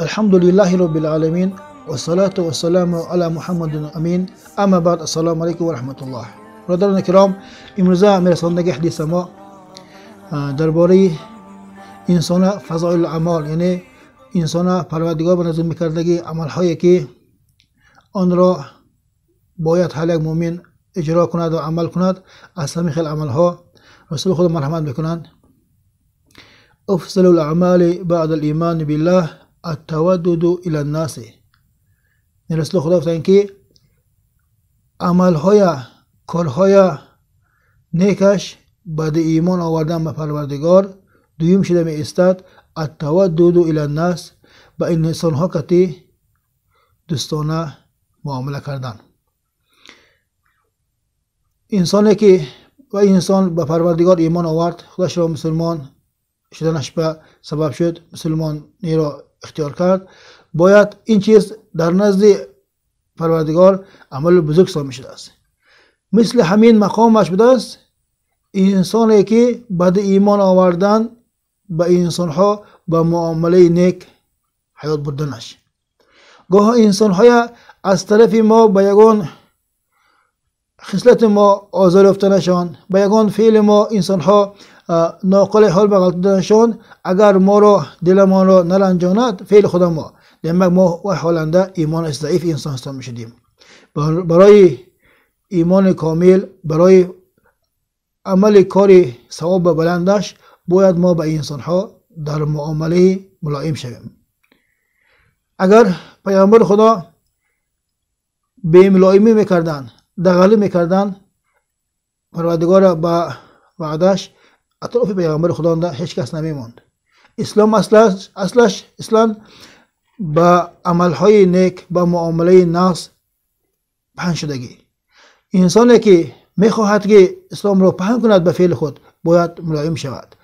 الحمد لله رب العالمين والصلاة والسلام على محمد امین. اما بعد، السلام علیکم و رحمت الله. برادران کرام، امروزه میرساندگی حدیث ما درباره انسان فضایل اعمال، یعنی انسان پروردگار به نظر میکردگی عملهایی که آن را باید هر یک مؤمن اجرا کند و عمل کند، از همین خیل عملها رسول خدا مرحمت میکنند. افضل الاعمال بعد الايمان بالله التودد الى الناس. رسول خدا گفتند که عملهای کارهای نیکش بعد ایمان آوردن به پروردگار دویم شده می ایستد التودد الى الناس، به انسانها کتی دوستانه معامله کردن. انسانی که و انسان به پروردگار ایمان آورد، خودش را مسلمان شدنش به سبب شد، مسلمانی را اختیار کرد، باید این چیز در نزد پروردگار عمل بزرگ حساب شده است. مثل همین مقامش بوده است انسانی که بعد ایمان آوردن به انسانها با معامله نیک حیات بردنش. گاه انسانهای از طرف ما به یگان خصلت ما آزار یافتنشان، به یگان فعل ما انسانها ناقل حال بغلطدنشان، اگر ما را دلمان را نرنجاند فعل خود ما، demak ما و حالنده ایمان ضعیف انسان حساب میشدیم. برای ایمان کامل، برای عمل کاری ثواب بلندش، باید ما به انسانها در معامله ملایم شویم. اگر پیامبر خدا به ملایمی میکردن، دغلی میکردن، پروردگار به وعدش اطراف پیغمبر خدا هیچ کس نمیموند. اسلام اصلش اسلام به عملهای نیک، به معامله ناس پهن شدگی. انسانی که میخواهد که اسلام را پهن کند به فعل خود، باید ملایم شود.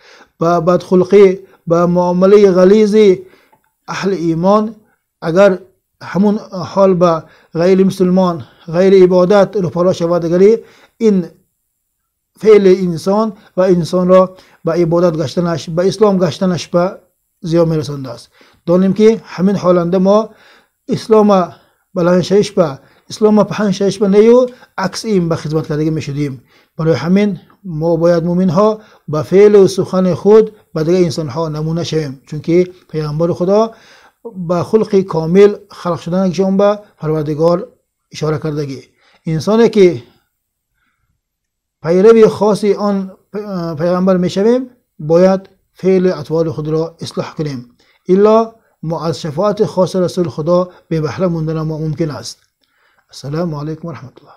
به بدخلقی، به معامله غلیظ اهل ایمان، اگر همون حال به غیر مسلمان، غیر عبادت رو شود، اگری این فعل انسان و انسان را به عبادت گشتنش، به اسلام گشتنش به زیاد میرسانده است. دانیم که همین حالنده ما اسلام بلند شش به اسلام پهن شش به نیو عکس این به خدمت کردگی میشدیم. برای همین ما باید مؤمن ها به فعل و سخن خود به دیگر انسان ها نمونه شویم، چون که پیامبر خدا به خلق کامل خلق شدن به پروردگار اشاره کردگی. انسانی که پیروی خاصی آن پیغمبر میشویم، باید فعل اطوار خود را اصلاح کنیم، الا ما از شفاعت خاص رسول خدا به بهره ماندن ما ممکن است. السلام علیکم و رحمت الله.